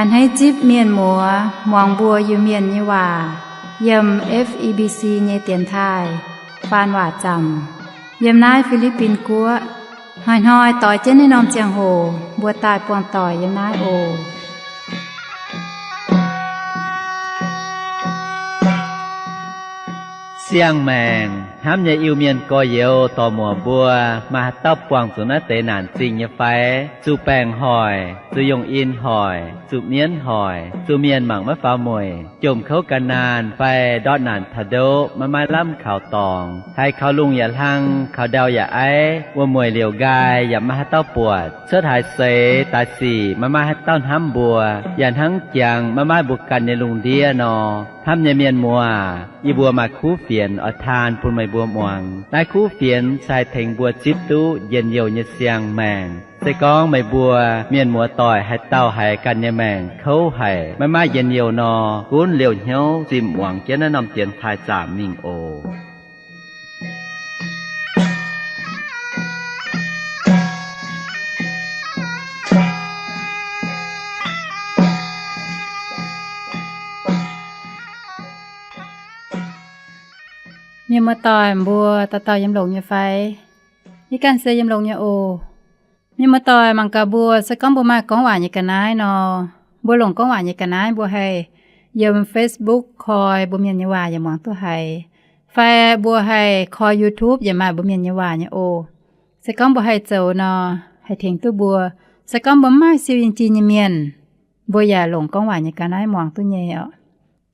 A'hneiv zipv mienh muoz muangx mbuo Iu-Mienh nyei waac yiem F E B C nyei dienx taaih faan waac zaamc yiem naaiv Fi^li^bin Guoqv. Hnoi-hnoi doix jienv naaiv norm ziangh hoc mbuo daaih buangh doic yiem naaiv oc. Siang-maengc hnamv nyei Iu-Mienh gorx-youz dorc-muoc mbuo, maaih haaix dauh buangh zuqc naaiv deix naanc zingh nyei fai? Zuqc baengc hoic, zuqc yongh in hoic, zuqc mienv hoic, zuqc mienh mangc maiv faaux mueic, jomc kouv gan naanh fai ndortv naanc taux ndoqv maiv maaih lamh kaux dorngx, haiz kaux lungh yaac hlang, kaux ndau yaac aiv, wuom-mueic liouc nqaai yaac maiv maaih haaix dauh buatc, cuotv haaix seix daaih sic maiv maaih haaix dauh hnamv mbuo, yaac hnangv jangx maiv maaih mbuo ganh nyei lungh ndiev nor. Hnamv nyei mienh muoz, yie mbuo maaih kuv fienx oix taan bun meih mbuo muangx. Naaiv kuv fienx se haih tengx mbuo zipv duqv njien-youh nyei siang-maengc. Se gorngv meih mbuo mienh muoz doic haaix dauh haiz ganh nyei maengc kouv haic, maiv maaih njien-youh nor, gunv liouh hnyouv zimh muangx jienv naaiv norm dienx taaih zaamc mingh oc. Mienh muoz-doic mbuo dauh dauh yiem longx nyei fai? Yie ganh se yiem longx nyei oc. Mienh muoz-doic, mangc gaax mbuo, se gorngv mbuo maaih gorngv waac nyei ga'naaiv nor, mbuo longc gorngv waac nyei ga'naaiv mbuo haih yiem Facebook koi mbuo Mienh nyei waac yaac muangx duqv haiz, fai mbuo haih koi YouTube yaac maaih mbuo Mienh nyei waac nyei oc. Se gorngv mbuo haih zoux nor, haih tengx duqv mbuo. Se gorngv mbuo mv maaih siou in-jin nyei mienh, mbuo yaac longc gorngv waac nyei ga'naaiv muangx duqv nyei oc.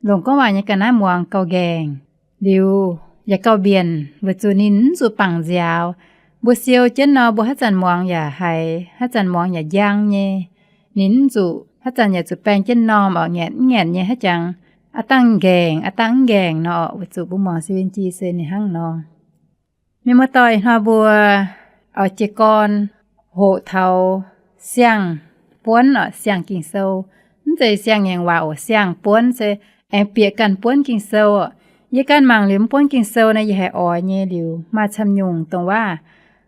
Longc gorngv waac nyei ga'naaiv muangx gauh nqaengc liuz yaac gauh mbienc weic zuqc ninh mv zuqc bangc nziaaux. Mbuo siou jienv nor, mbuo haaix zanc muangx yaac haiz, haaix zanc muangx yaac njang nyei. Ninh mv zuqc, haaix zanc yaac zuqc baeng jienv normh oc, ngaetc mv ngaetc nyei haaix jangx, aav dangh nqaengc aav dangh mv nqaengc nor, weic zuqc mbuo muangx siou in-jin se ninh hnangv nor. Mienh muoz-doic, ih hnoi mbuo oix jiez gorn hoqc taux siang-buonv oc, siang-Ging-Sou. Mv zeiz siang-ngaengc waac oc, siang-buonv se aengx bieqc ganh buonv Ging-Sou oc. Yie ganh mangc liuz mv buonv Ging-Sou naaiv yie haiz oix nyei liuz maaih camv nyungc dongh waac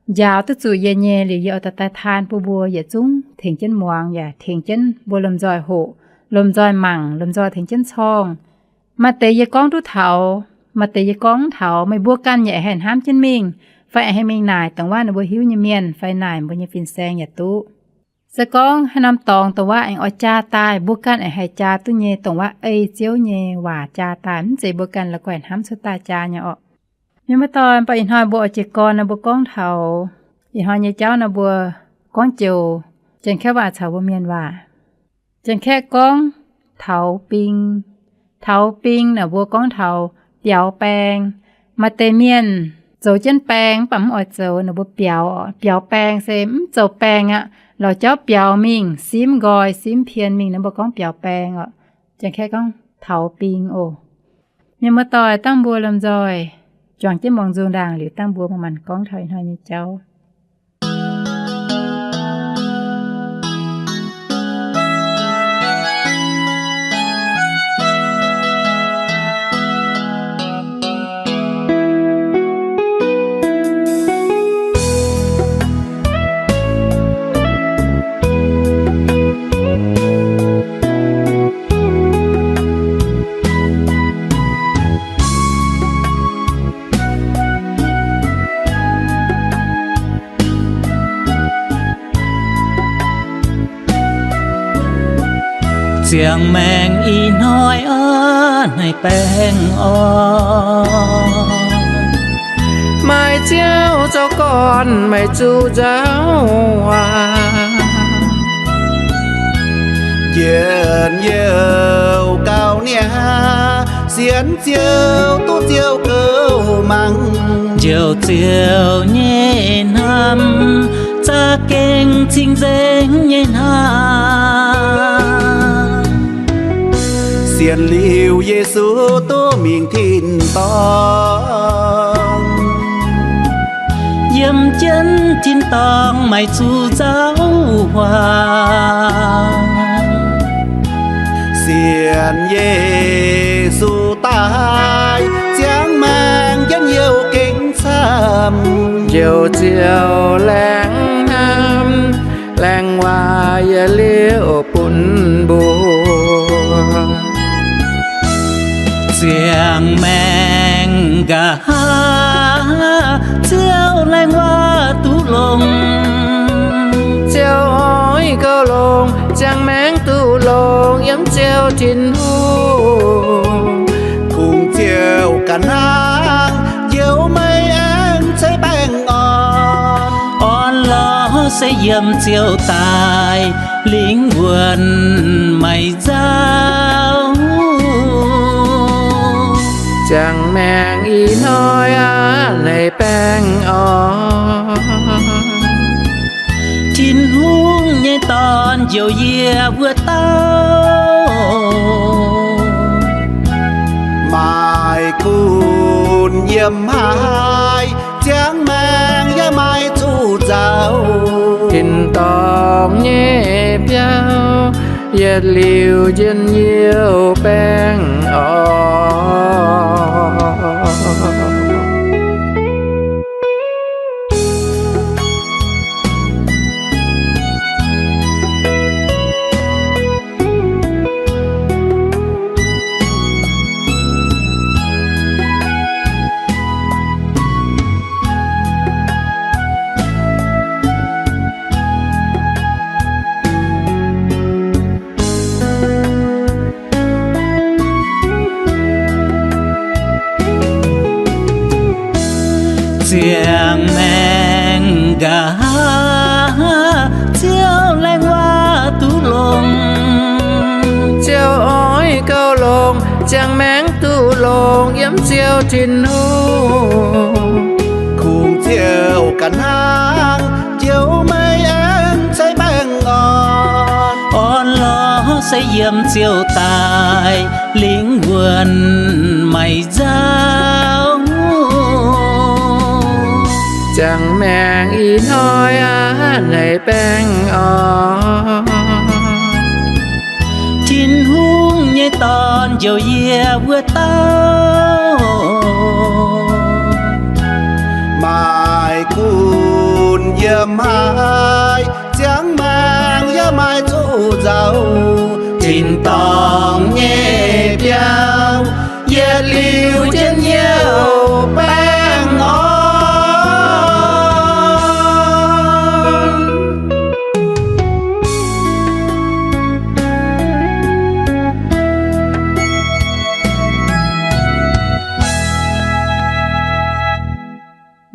njaaux duqv zuqc yie nyei liuz yie oix daaih taan bun mbuo yietc zungv tengx jienv muangx yaac tengx jienv mbuo lomh nzoih hoqc, lomh nzoih mangc, lomh nzoih tengx jienv corngh. Maaih deix yie gorngv duqv taux, maaih deix yie gorngv mv taux. Meih mbuo ganh yaac haih hnamv jienv mingh fai haih mingh naaic dongh waac ninh mbuo hiuv nyei mienh fai naaic mbuo nyei fin-saeng yaac duqv. Se gorngv haaix norm dorngx dongh waac aengx oix jaa daaih, mbuo ganh aengx haih jaa duqv nyei dongh waac ei Ziouv nyei waac jaa daaih, mv zeiz mbuo ganh la'guaih hnamv cuotv daaih jaa nyei orqc. Mienh muoz-doic, mv baac ih hnoi mbuo oix jiez gorn nor mbuo gorngv taux, ih hnoi nyei jauv nor mbuo gorngv joux Janx-Kaeqv waac caux mbuo Mienh waac. Janx-Kaeqv gorngv taux bing. Taux bing naaic mbuo gorngv taux biaux baeng. Maaih deix mienh zoux jienv baeng mv baac mv oix zoux, naaic mbuo biaux oc. Biaux baeng se mv zoux baeng aqv, lorz jauv biaux mingh, simv nqoi simv pien mingh, naaiv mbuo gorngv biaux baeng oc. Janx-Kaeqv gorngv taux bing oc. Mienh muoz-doic, dangh mbuo lomh nzoih juangc jienv muangx nzung ndaangc liuz, dangh mbuo manc-manc gorngv taux ih hnoi nyei jauv. Ziangh maengc ih hnoi aav hneiv baengh orn, maaih Ziouv zoux gorn meih zuqc nzauh waac. Njien-youh gauh niaa, sienx Ziouv duqv Ziouv gouv mangc. Njoux Ziouv nyei hnamv, za'gengh cing-nzengc nyei hnamv. Sienx liuz Yesu duqv mingh tin-dorngh, yiem jienv tin-dorngh meih zuqc nzauh waac. Sienx Yesu daaih, ziangh maengc njien-youh gengh camv. Njoux Ziouv laengz hnamv, laengz waac yietc liuz bun mbuo. Ziangh maengh nqa'haav, Ziouv laengz waac duqv longx. Ziouv oix gauh longx, ziangh maengh duqv longx yiem Ziouv Tin-Hungh. Kungx Ziouv ga'hnangv, njoux maiv aengx ceix baengh orn. Orn lorz se yiem Ziouv daaih, lingh wuonh maiv nzauh. Ziangh maengh ih hnoi aqv, naaic baengh orn. Tin-Hungh nyei Dorn njoux yie wuov dauh. Maaih gunv yiem haaix, ziangh maengh yaac maaih zuqc nzauh. Tin-dorngh nyei biauv, yietc liuz njien-youh baengh orn. Ziangh maengh nqa'haav, Ziouv laengz waac duqv longx. Ziouv oix gauh longx, ziangh maengh duqv longx yiem Ziouv Tin-Hungh. Kungx Ziouv ga'hnangv, njoux maiv aengx ceix baengh orn. Orn lorz se yiem Ziouv daaih, lingh wuonh maiv nzauh. Ziangh maengh ih hnoi aqv, naaic baengh orn. Tin-Hungh nyei Dorn njoux yie wuov dauh. Maaih gunv yiem haaix, ziangh maengh yaac maaih zuqc nzauh. Tin-dorngh nyei biauv, yietc liuz njien-youh baengh orn.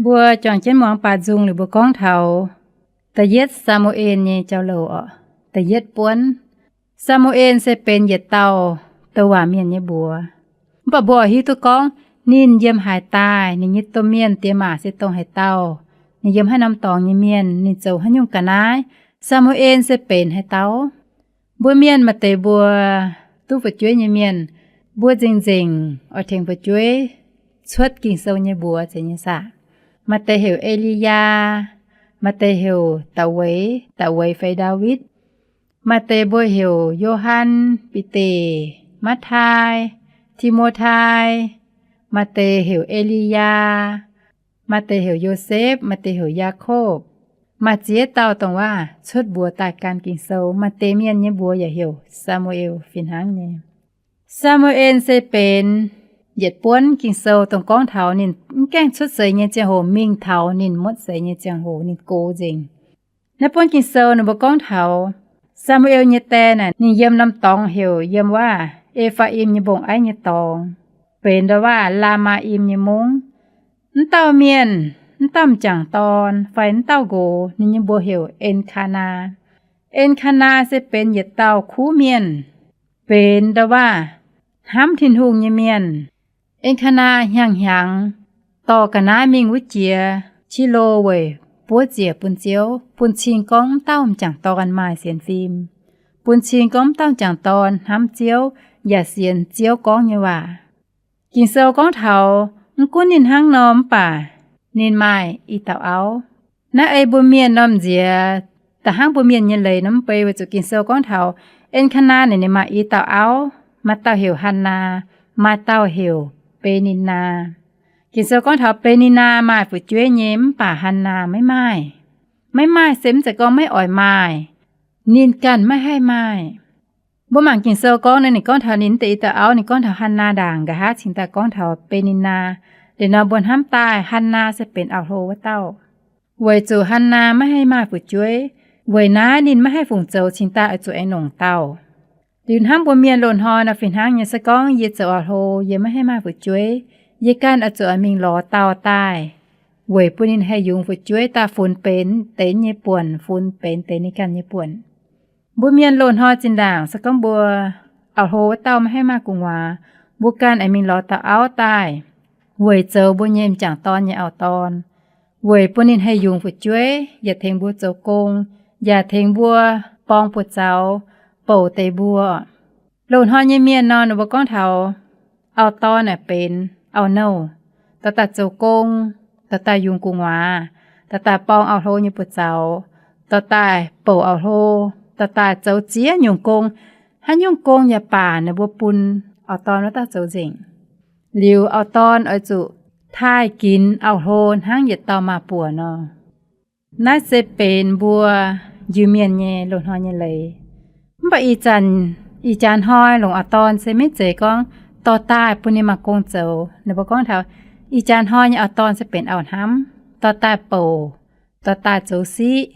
Mbuo juangc jienv muangx baac nzung liuz mbuo gorngv taux da'yietv Saa^mu^en nyei jauv-louc orqc. Da'yietv buonv, Saa^mu^en se benx yietc dauh douc waac mienh nyei mbuox. Mv baac mbuo oix hiuv duqv gorngv ninh yiem haaix daaih, ninh nyei domh mienh diex maac se dongh haaix dauh, ninh yiem haaix norm dorngx nyei mienh, ninh zoux haaix nyungc ga'naaiv, Saa^mu^en se benx haaix dauh. Mbuo mienh maaih deix mbuo duqv fu'jueiv nyei mienh, mbuo nzengc-nzengc oix tengx fu'jueiv cuotv Ging-Sou nyei mbuox zeiz nyei saah. Maaih deix heuc E^li^yaa, maaih deix heuc Da'weix, Da'weix fai Ndaawitv. Maaih deix mbuo heuc Yo^han, Bide, Matv^tai, Ti^mo^tai. Maaih deix heuc E^li^yaa, maaih deix heuc Yosepv, maaih deix heuc Yaakopv. Maaih ziex dauh dongh waac cuotv mbuox daaih gan Ging-Sou. Maaih deix mienh nyei mbuox yaac heuc Saa^mu^en fih hnangv nyei. Saa^mu^en se benx yietc buonv Ging-Sou dongh gorngv taux ninh mv gaengh cuotv seix nyei ziangh hoc mingh taux ninh muotv seix nyei ziangh hoc ninh gox nzengc. Naaiv buonv Ging-Sou ninh mbuo gorngv taux Saa^mu^en nyei die naaic, ninh yiem norm dorngx heuc yiem waac E^faa^im nyei mbong-aiv nyei dorngx, benx ndau waac Laa^maa^im nyei mungv. Mv dauh mienh, mv dauh m'jangc dorn fai mv dauh nqox, ninh nyei mbuox heuc En^kaa^naa. En^kaa^naa se benx yietc dauh kuv mienh, benx ndau waac hnamv Tin-Hungh nyei mienh. En^kaa^naa hnyangx-hnyangx dorh ga'naaiv mingh wuov jiex Silo weic buov ziec bun Ziouv, bun cing gorngv mv dauh m'jangc dorn maaih sienx fim, bun cing gorngv mv dauh m'jangc dorn hnamv Ziouv yaac sienx Ziouv gorngv nyei waac. Ging-Sou gorngv taux mv gunv ninh hnangv nor mv baac ninh maaih i dauh auv. Naaiv ei mbuo mienh normh nziex, da'hnangv mbuo mienh nyei leiz nor mv bei, weic zuqc Ging-Sou gorngv taux En^kaa^naa naaic ninh maaih i dauh auv, maaih dauh heuc Hannaa, maaih dauh heuc Be^ni^naa. Ging-Sou gorngv taux Be^ni^naa maaih fu'jueiv nyei mv baac Hannaa maiv maaih. Maiv maaih se mv zeiz gorngv maiv oix maaih, ninh ganh maiv haih maaih. Mbuo mangc Ging-Sou gorngv nor, ninh gorngv taux ninh deix i dauh auv, ninh gorngv taux Hannaa ndaangc, nqa'haav cingx daaih gorngv taux Be^ni^naa. Liuz nor mbuo hnamv daaih Hannaa se benx auv-hlo wuov dauh. Weic zuqc Hannaa maiv haih maaih fu'jueiv, weic naaiv ninh maiv haih fungc zoux cingx daaih oix zuqc aengx longc dauh. Liuz hnamv mbuo mienh loz-hnoi nor fih hnangv nyei. Se gorngv yie zoux auv-hlo, yie maiv haih maaih fu'jueiv, yie ganh oix zuqc oix mingh lorz dauh daaih, weic bun ninh haih yungz fu'jueiv daaih funx benx deix nyei buonc, funx benx deix ninh ganh nyei buonc. Mbuo mienh loz-hnoi zinh ndaangc se gorngv mbuo auv-hlo wuov dauh maiv haih maaih gu'nguaaz, mbuo ganh aengx mingh lorz dauh auv daaih, weic zoux mbuo nyei m'jangc dorn nyei auv-dorn, weic bun ninh haih yungz fu'jueiv, yaac tengx mbuo zoux gong, yaac tengx mbuo borng buoz-zaux, bouc deix mbuo. Loz-hnoi nyei mienh nor, ninh mbuo gorngv taux auv-dorn naaic benx auv-nouh, dorh daaih zoux gong, dorh daaih yungz gu'nguaaz, dorh daaih borng auv-hlo nyei buoz-zaux, dorh daaih bouc auv-hlo, dorh daaih zoux ziex nyungc gong. Haaix nyungc gong yaac baac ninh mbuo bun auv-dorn wuov dauh zoux nzengc. Liuz auv-dorn oix zuqc taaih ginx auv-hlo hnangv yietc dauh maa-buoc nor. Naaiv se benx mbuo Iu-Mienh nyei loz-hnoi nyei leiz. Mv baac ih zanc, ih jaax hnoi longc auv-dorn se maiv zeiz gorngv dorh daaih bun ninh maaih gong zoux. Ninh mbuo gorngv taux ih jaax hnoi nyei auv-dorn se benx auv-hnamv, dorh daaih bouc, dorh daaih zoux siqv,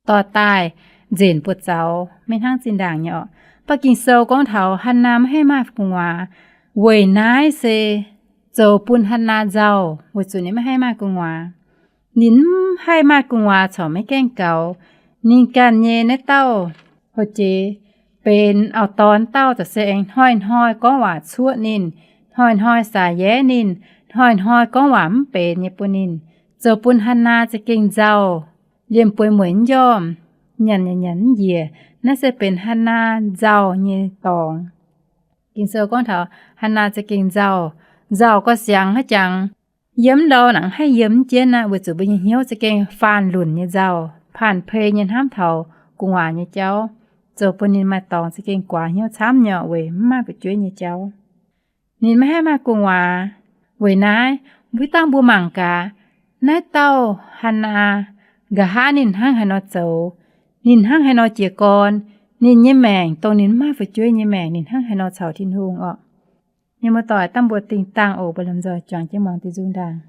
dorh daaih nzenc buoz-zaux, maiv hnangv zinh ndaangc nyei oc. Mv baac Ging-Sou gorngv taux Hannaa maiv haih maaih gu'nguaaz, weic naaiv se zoux bun Hannaa nzauh, weic zuqc ninh maiv haih maaih gu'nguaaz. Ninh mv haih maaih gu'nguaaz corc maiv gaengh gaux. Ninh ganh nyei naaiv dauh houv jiex benx auv-dorn dauh za'gengh se aengx hnoi-hnoi gorngv waac cuoqv ninh, hnoi-hnoi saax yaev ninh, hnoi-hnoi gorngv waac mv benx nyei bun ninh, zoux bun Hannaa za'gengh nzauh, liemh bueix mueic mv njormh, nyanc yaac nyanc mv njiec. Naaiv se benx Hannaa nzauh nyei dorngx. Ging-Sou gorngv taux Hannaa za'gengh nzauh, nzauh gauh siangx haic jangx. Yiem ndau nangc haih yiem mv jienv aqv, weic zuqc mbuo nyei hnyouv za'gengh faanh lunc nyei nzauh, paanh pei nyei hnamv taux gu'nguaaz nyei jauv, zoux bun ninh maaih dorngx za'gengh guaax hnyouv camv nyei weic mv maaih fu'jueiv nyei jauv. Ninh maiv haih maaih gu'nguaaz. Weic naaiv, mbuo dangh mbuo mangc gaax, naaiv dauh Hannaa, nqa'haav ninh hnangv haaix nor zoux, ninh hnangv haaix nor jiez gorn, ninh nyei maengc dongh ninh mv maaih fu'jueiv nyei maengc, ninh hnangv haaix nor caux Tin-Hungh orqc. Mienh muoz-doic, dangh mbuo dingh dangh oc, mbuo lomh nzoih juangc jienv muangx diuh nzung ndaangc.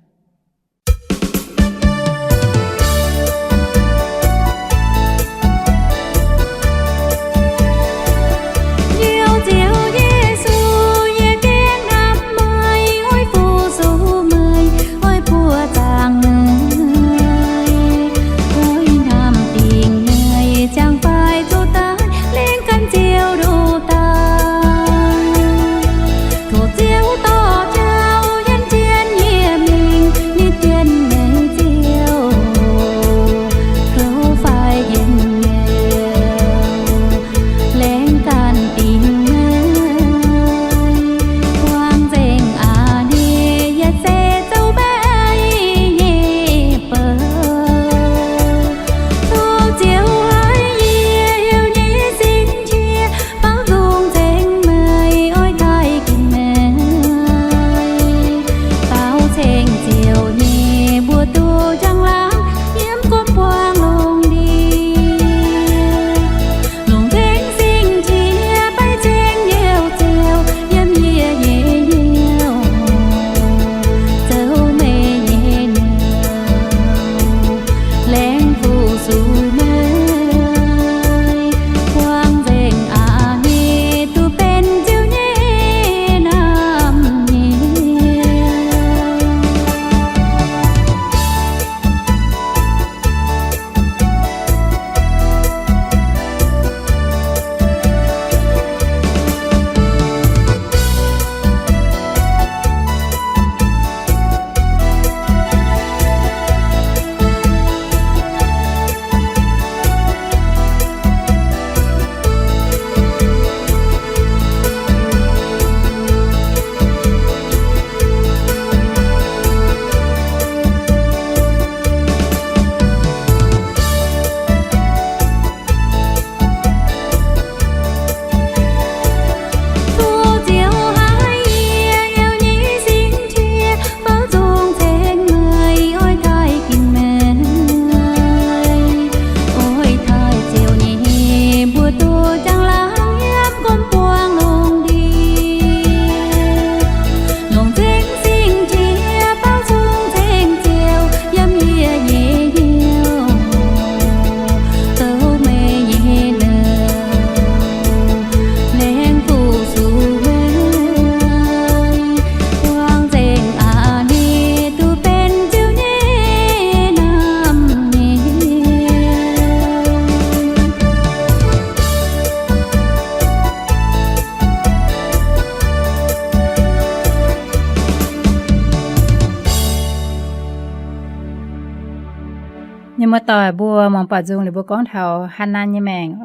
Muoz-doic mbuo muangx baaux nzung liuz mbuo gorngv taux Hannaa nyei maengc.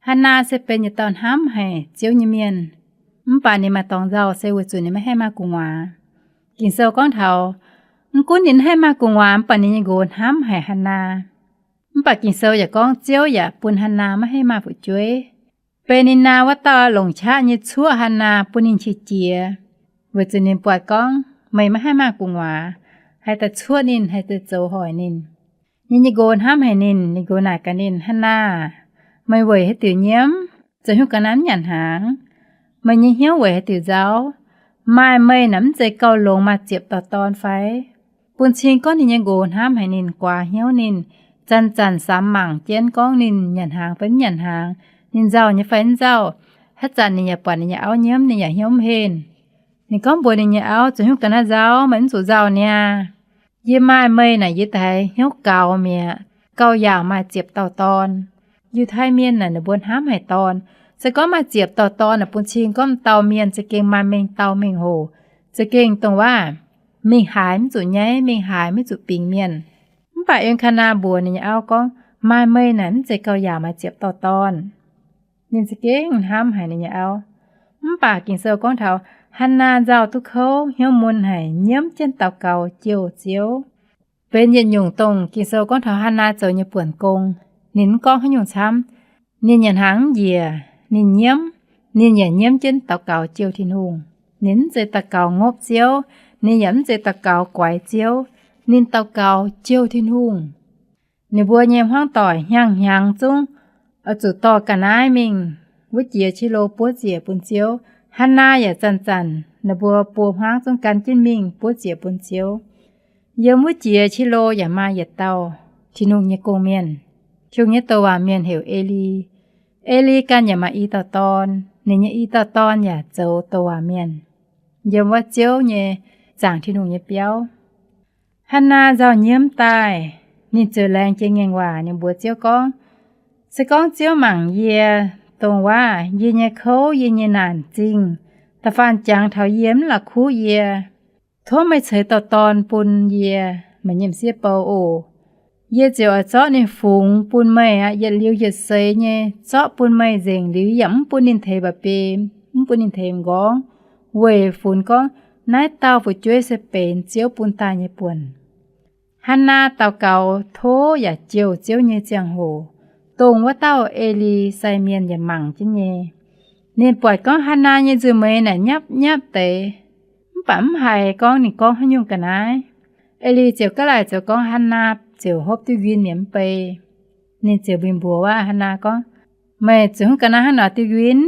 Hannaa se benx yietc dauh hnamv haic Ziouv nyei mienh, mv baac ninh maaih dorngx nzauh se weic zuqc ninh maiv haih maaih gu'nguaaz. Ging-Sou gorngv taux, mv gunv ninh maiv haih maaih gu'nguaaz, mv baac ninh nyei nqox hnamv haic Hannaa. Mv baac Ging-Sou yaac gorngv Ziouv yaac bun Hannaa maiv haih maaih fu'jueiv. Benx Ninv wuov dauh longc qaqv nyei cuoqv Hannaa bun ninh qiex jiez, weic zuqc ninh buatc gorngv meih maiv haih maaih gu'nguaaz, haih daaih cuoqv ninh, haih daaih zoux hoic ninh. Ninh nyei nqox hnamv haic ninh, ninh nqox naaic gaax ninh, Hannaa, meih weic haaix diuc nyiemv, zoux haaix nyungc ga'naaiv mv nyanc hnaangx? Meih nyei hnyouv weic haaix diuc nzauh? Maaih meih naaic mv zeiz gauh longx maaih ziepc dauh dorn fai? Bun cing gorngv ninh nyei nqox hnamv haic ninh, guaax hnyouv ninh, zanc-zanc samx mangc jienv gorngv ninh nyanc hnaangx fai mv nyanc hnaangx, ninh nzauh nyei fai mv nzauh. Haaix zanc ninh yaac buatc ninh nyei auv nyiemv, ninh yaac hnyouv mv henh. Ninh gorngv mbuox ninh nyei auv, zoux haaix nyungc ga'naaiv nzauh, meih mv zuqc nzauh niaa. Yie maaih meih naaic yie daaih hnyouv gaux mi'aqv, gauh yaauc maaih ziepc dauh dorn. Yiutai mienh naaic ninh mbuo hnamv haic dorn. Se gorngv maaih ziepc dauh dorn naaic bun cing gorngv dauh mienh za'gengh maaih mengh dauh mengh hoc, za'gengh dongh waac mingh haaix mv zuqc nyaiv, mingh haaix mv zuqc bingx mienh. Mv baac Eng^kaa^naa mbuox ninh nyei auv gorngv, maaih meih naaic mv zeiz gauh yaauc maaih ziepc dauh dorn. Ninh za'gengh hnamv haic ninh nyei auv. Mv baac Ging-Sou gorngv taux Hannaa nzauh duqv kouv, hnyouv mun haic, nyiemv jienv daux gaux jouh Ziouv. Benx yietc nyungc dongh Ging-Sou gorngv taux Hannaa zoux nyei buonc gong. Ninh mv gorngv haaix nyungc camv. Ninh nyanc hnaangx mv njiec, ninh nyiemv, ninh yaac nyiemv jienv daux gaux jouh Tin-Hungh. Ninh mv zeiz daux gaux ngopv Ziouv, ninh yaac mv zeiz daux gaux guaix Ziouv. Ninh daux gaux jouh Tin-Hungh. Ninh mbuo nyei hmuangv doic hnyangx-hnyangx zungv oix zuqc dorh ga'naaiv mingh wuov jiex Qi^lo buov ziec bun Ziouv. Hannaa yaac zanc-zanc ninh mbuo buo hmuangv zungv gan jienv mingh buov ziec bun Ziouv. Yiem wuov jiex Qi^lo yaac maaih yietc dauh Tin-Hungh nyei gong-mienh, Tin-Hungh nyei douc waac mienh heuc E^li. E^li ganh yaac maaih i dauh dorn. Ninh nyei i dauh dorn yaac zoux douc waac mienh yiem wuov Ziouv nyei, zaangc Tin-Hungh nyei biauv. Hannaa nzauh nyiemv daaih, ninh ziouc laengz jiex ngaengc waac, ninh mbuox Ziouv gorngv, se gorngv Ziouv mangc yie, dongh waac yie nyei kouv, yie nyei naanc zingh, da'faanh jangx taux yie mv la'kuqv yie, tov meih ceix dauh dorn bun yie, meih nyei m'sieqv bou oc. Yie ziouc oix zorqv ninh fungx bun meih aqv, yietc liuz yietc seix nyei zorqv bun meih nzengc liuz, yaac mv bun ninh teix mba'biei, mv bun ninh teix m'nqorngv, weic funx gorngv naaiv dauh fu'jueiv se benx Ziouv bun daaih nyei buonc. Hannaa daux gaux tov yaac jouh Ziouv nyei ziangh hoc, dongh wuov dauh E^li sai mienh yaac mangc jienv nyei. Ninh buatc gorngv Hannaa nyei nzuih mueiz naaic nyapv nyapv deix, mv baac mv haiz gorngv ninh gorngv haaix nyungc ga'naaiv. E^li ziouc gaav laaic zoux gorngv Hannaa ziouc hopv duqv nquin mi'aqv mv bei. Ninh ziouc mingh mbuox wuov Hannaa gorngv, meih zoux haaix nyungc ga'naaiv hnangv nor duqv nquin?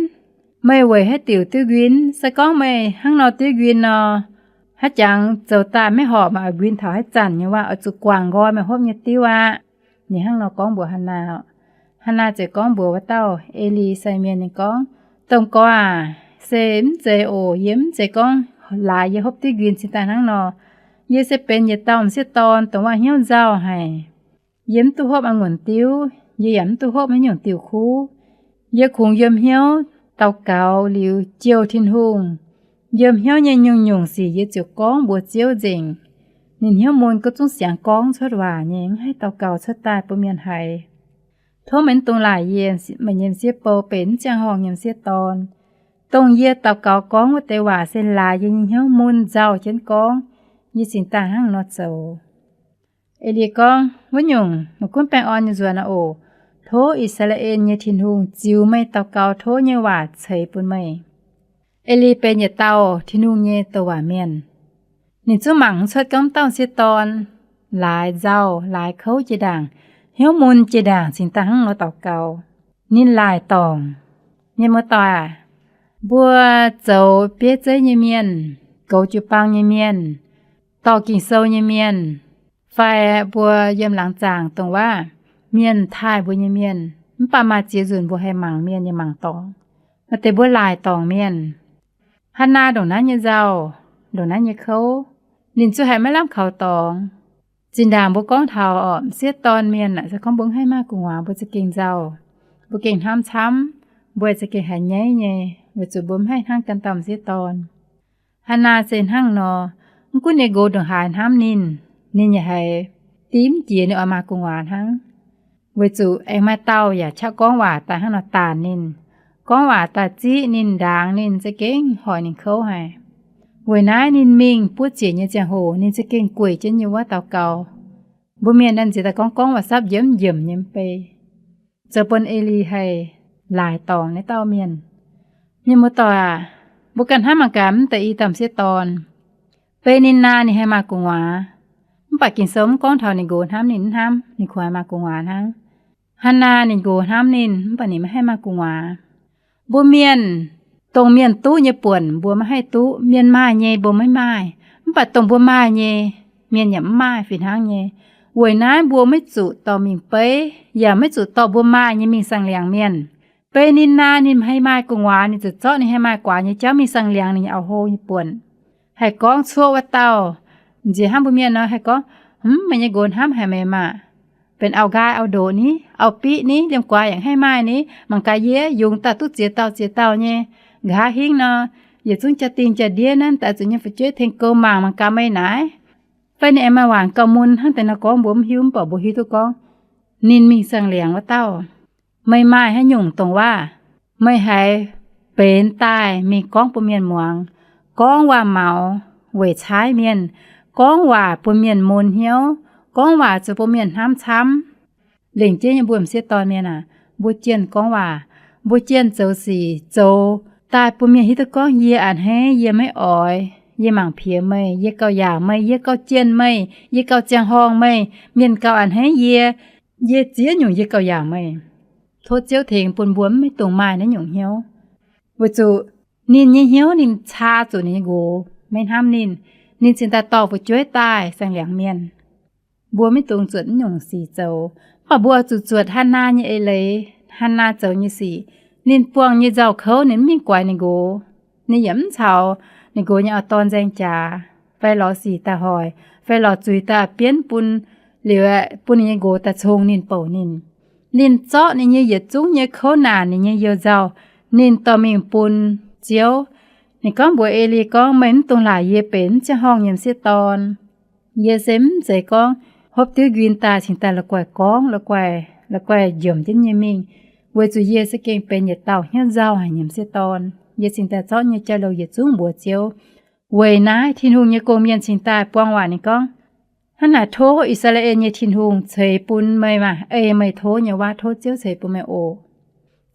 Meih weic haaix diuc duqv nquin? Se gorngv meih hnangv nor duqv nquin nor, haaix jangx zoux daaih maiv horpc, meih oix nquin taux haaix zanc nyei waac, oix zuqc guangc nqoi meih hopv nyei diuv aqv. Ninh hnangv nor gorngv mbuox Hannaa. Hannaa ziouc gorngv mbuox wuov dauh E^li sai mienh, ninh gorngv, domh gorx aac, se mv zeiz oc. Yie mv zeiz gorngv laaix yie hopv duqv nquin cingx daaih hnangv nor. Yie se benx yietc dauh m'sieqv dorn, dongh waac hnyouv nzauh haic. Yie mv duqv hopv a'ngunc diuv, yie yaac mv duqv hopv haaix nyungc diuh kuv. Yie kungx yiem hnyouv daux gaux liuz jouh Tin-Hungh. Yiem hnyouv nyei nyungc-nyungc sic yie ziouc gorngv mbuox Ziouv nzengc. Ninh hnyouv mun gauh zungv siangx gorngv cuotv waac nyei, mv haih daux gaux cuotv daaih bun mienh haiz. Tov meih mv dungx laaic yie, meih nyei m'sieqv bou benx mv ziangh horngh nyei m'sieqv dorn. Dongh yie daux gaux gorngv wuov deix waac se laaix yie nyei hnyouv mun nzauh jienv gorngv. Yie cingx daaih hnangv nor zoux. E^li gorngv, wuov nyungc meih gunv baengh orn nyei nzuonx aqv oc. Tov I^saa^laa^en nyei Tin-Hungh ziux meih daux gaux tov nyei waac ceix bun meih. E^li benx yietc dauh Tin-Hungh nyei douc waac mienh. Ninh zungv mangc mv cuotv gorngv dauh m'sieqv dorn laaix nzauh, laaix kouv jiex ndaangc, hnyouv mun jiex ndaangc cingx daaih hnangv nor daux gaux. Ninh laaic dorngc. Mienh muoz-doic aac, mbuo zoux bieiv zeiv nyei mienh, goux jiu-baang nyei mienh, dorh Ging-Sou nyei mienh, fai mbuo yiem laangz zaangc dongh waac mienh taaih mbuo nyei mienh, mv baac maaih ziex nzunc mbuo haih mangc mienh yaac mangc dorngc. Maaih deix mbuo laaic dorngc mienh. Hannaa ndongc naaiv nyei nzauh, ndongc naaiv nyei kouv, ninh zungv haiz maiv lamh kaux dorngx. Zinh ndaangc mbuo gorngv taux orqc, m'sieqv dorn mienh aeqv, se gorngv mbuo mv haih maaih gu'nguaaz, mbuo za'gengh nzauh, mbuo gengh hnamv camv, mbuo za'gengh haiz nyaiv nyei, weic zuqc mbuo mv haih hnangv ganh dauh m'sieqv dorn. Hannaa se hnangv nor, mv gunv ninh nqox ndongc haaix hnamv ninh, ninh yaac haiz dimv jiex ninh oix maaih gu'nguaaz hnangv. Weic zuqc aengx maaih dauh yaac qaqv gorngv waac daaih hnangv nor daanh ninh, gorngv waac daaih ziqv ninh, ndaangx ninh, za'gengh hoic ninh kouv haic. Weic naaiv ninh mingh buov ziec nyei ziangh hoc ninh za'gengh gueic jienv nyei wuov daux gaux. Mbuo mienh naaiv nziex daaih gorngv gorngv waac-sapv njiemv njiemc nyei mv bei, zoux bun Eli haih laaix dorngc naaiv dauh mienh. Mienh muoz-doic aac, mbuo ganh hnamv mangc gaax, mv deix i dauh m'sieqv dorn, beiv ninh naanh ninh haih maaih gu'nguaaz, mv baac Ging-Sou mv gorngv taux ninh nqox hnamv ninh mv hnamv ninh kungx haih maaih gu'nguaaz hnangv. Hannaa ninh nqox hnamv ninh mv baac ninh maiv haih maaih gu'nguaaz. Mbuo mienh, dongh mienh duqv nyei buonc mbuo maiv haih duqv, mienh maaih nyei mbuo maiv maaih, mv baac dongh mbuo maaih nyei, mienh yaac mv maaih fih hnangv nyei. Weic naaiv mbuo maiv zuqc dorh mingh beiv, yaac maiv zuqc dorh mbuo maaih nyei mingh saeng-liangx mienh. Beiv ninh naanh ninh haih maaih gu'nguaaz, ninh ziouc zorqv ninh haih maaih gu'nguaaz nyei jauv mingh saeng-liangx ninh nyei auv-hlo nyei buonc. Haih gorngv cuoqv wuov dauh, nziex hnangv mbuo mienh nor haih gorngv, Hm, meih nyei nqox hnamv haic meih maah! Benx auv-nqaai auv-ndoqc ni, auv-biqv ni, liemh guaax yaac haih maaih ni. Mangc gaax yie yungz daaih duqv ziex dauh ziex dauh nyei. Nqa'haav hingv nor, yietc zungv jaa-dingh jaa-ndiev naaiv daaih zuqc nyei fu'jueiv tengx gouv mangc, mangc gaax meih naaic. Fai ninh aengx maaih waac gauh mun hnangv deix nor gorngv mbuo mv hiuv, mv baac mbuo hiuv duqv gorngv ninh mingh saeng-liangx wuov dauh. Meih maaih haaix nyungc dongh waac, meih haiz benx daaih mingh gorngv bun mienh muangx, gorngv waac-maux weic caaiv mienh, gorngv waac bun mienh mun hnyouv, gorngv waac zoux bun mienh hnamv camv. Lengc jeiv nyei mbuo m'sieqv dorn mienh aac, mbuo jienh gorngv waac, mbuo jienh zoux sic zoux daaih bun mienh hiuv duqv gorngv yie a'hneiv, yie maiv oix, yie mangc piex meih, yie gauh yaauc meih, yie gauh jienh meih, yie gauh ziangh horngh meih, mienh gauh a'hneiv yie, yie ziex nyungc yie gauh yaauc meih. Tov Ziouv tengx bun mbuo mv maiv dungx maaih naaiv nyungc hnyouv, weic zuqc ninh nyei hnyouv ninh caa zuqc ninh nyei nqox maiv hnamv ninh, ninh cingx daaih dorh fu'jueiv daaih saeng-liangx mienh. Mbuo maiv dungx zuotc naaiv nyungc sic zoux, mv baac mbuo zuqc zuotc Hannaa nyei eix leiz, Hannaa zoux nyei sic. Ninh buangh nyei nzauh kouv ninh mv mingh guaix ninh nqox. Ninh yaac mv caux ninh nqox nyei auv-dorn nzaeng jaax, fai lorz sic daaih hoic, fai lorz zuiz daaih bienv bun, liuz aeqv, bun ninh nyei nqox daaih cong ninh, bouc ninh. Ninh zorqv ninh nyei yietc zungv nyei kouv naanc, ninh nyei you-nzauh, ninh dorh mingh bun Ziouv. Ninh gorngv mbuox Eli gorngv, Meih mv dungx laaic yie benx mv ziangh horngh nyei m'sieqv dorn. Yie se mv zeiz gorngv hopv diuv nquin daaih cingx daaih la'guaih gorngv, la'guaih, la'guaih njiemc jienv nyei mingh, weic zuqc yie za'gengh benx yietc dauh hnyouv nzauh haic nyei m'sieqv dorn. Yie cingx daaih zorqv nyei jauv-louh yietc zungv mbuox Ziouv. Weic naaiv Tin-Hungh nyei gong-mienh cingx daaih buang waac ninh gorngv, Hnangv naaic tov I^saa^laa^en nyei Tin-Hungh ceix bun meih maah! Ei meih tov nyei waac tov Ziouv ceix bun meih oc.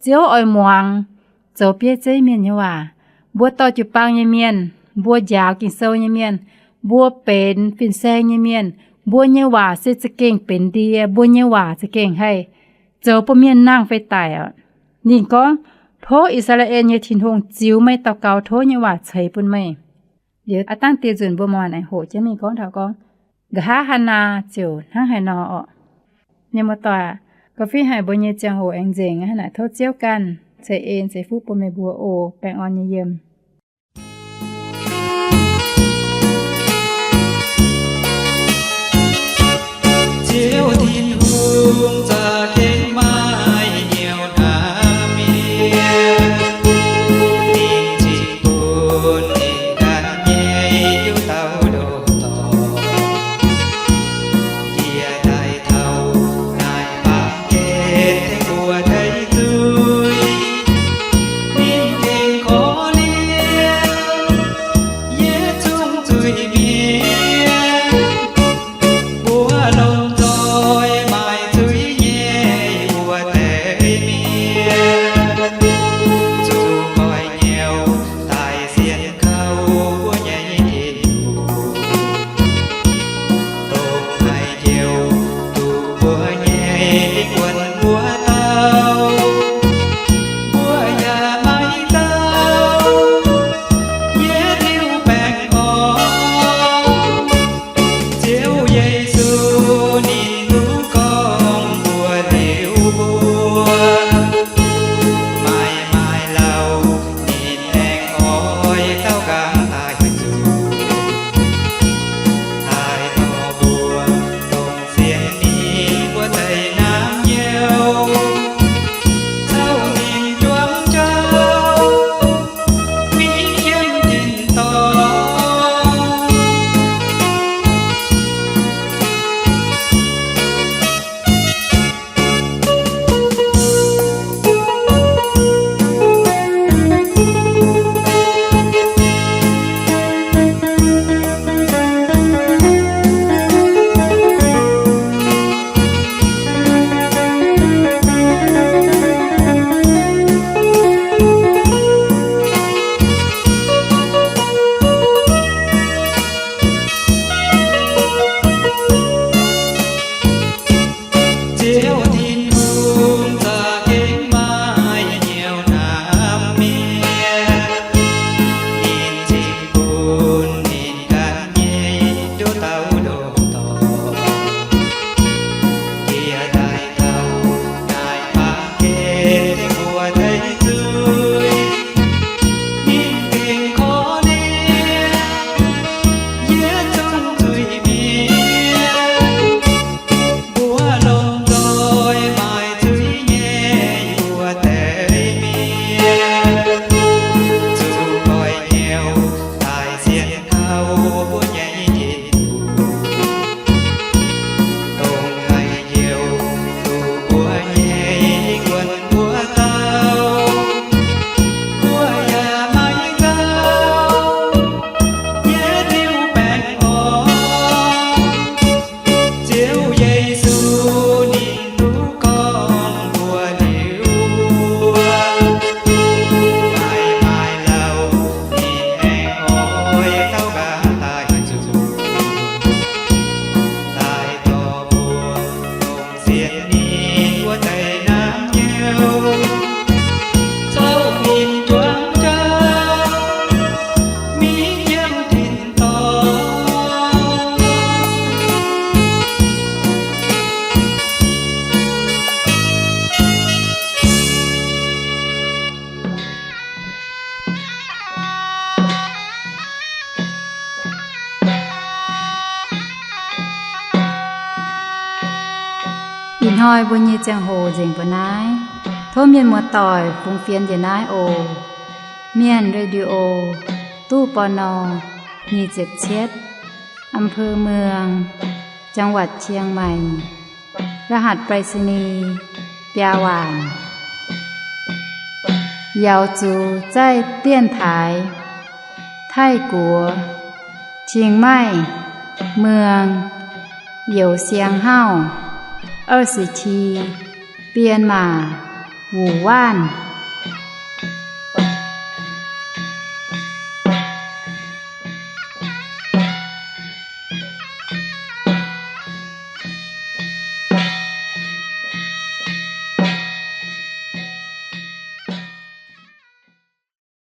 Ziouv oix muangx zoux bieiv zeiv mienh nyei waac. Mbuo dorh jiu-baang nyei mienh, mbuo njaaux Ging-Sou nyei mienh, mbuo benx fin-saeng nyei mienh, mbuo nyei waac se za'gengh benx ndie, mbuo nyei waac za'gengh haih zoux bun mienh nangh fai daic oc. Ninh gorngv, Tov I^saa^laa^en nyei Tin-Hungh ziux meih daux gaux tov nyei waac ceix bun meih. Liuz aav dangv dieh nzunc mbuo muangx aengx hoqc jienv mingh gorngv taux gorngv, nqa'haav Hannaa ziouc hnangv haaix nor orqc. Mienh muoz-doic, ga'fiev haic mbuo nyei ziangh hoc aengx nzengc aqv. Hnangv naaic tov Ziouv ganh ceix en ceix fuqv bun meih mbuo oc. Baengh orn nyei yiem. Ziouv Tin-Hungh za'gengh maaih hnyouv hnamv mienh, ninh cingx bun ninh ganh nyei hnyouv dauh ndoh dorngc. Yie daaih taux naaiv baamh gen tengx mbuo deic zuiz, ninh gengh korv-lienh Hnoi mbuo nyei ziangh hoc nzengc mbuo naaiv. Tov mienh muoz-doic fungx fienx njiec naaiv oc. Mienh Radio, ตู้ ปณ. nyic ziepc cietv, อำเภอเมือง จังหวัดเชียงใหม่ รหัสไปรษณีย์ biaa waanc. Yaux zuqc zaih dienv taaix Taiv-Guoqv, Qing Maih, Mueng, Youz Siang Hauv, 二十七, Bienh Maac, Wuc Waanv.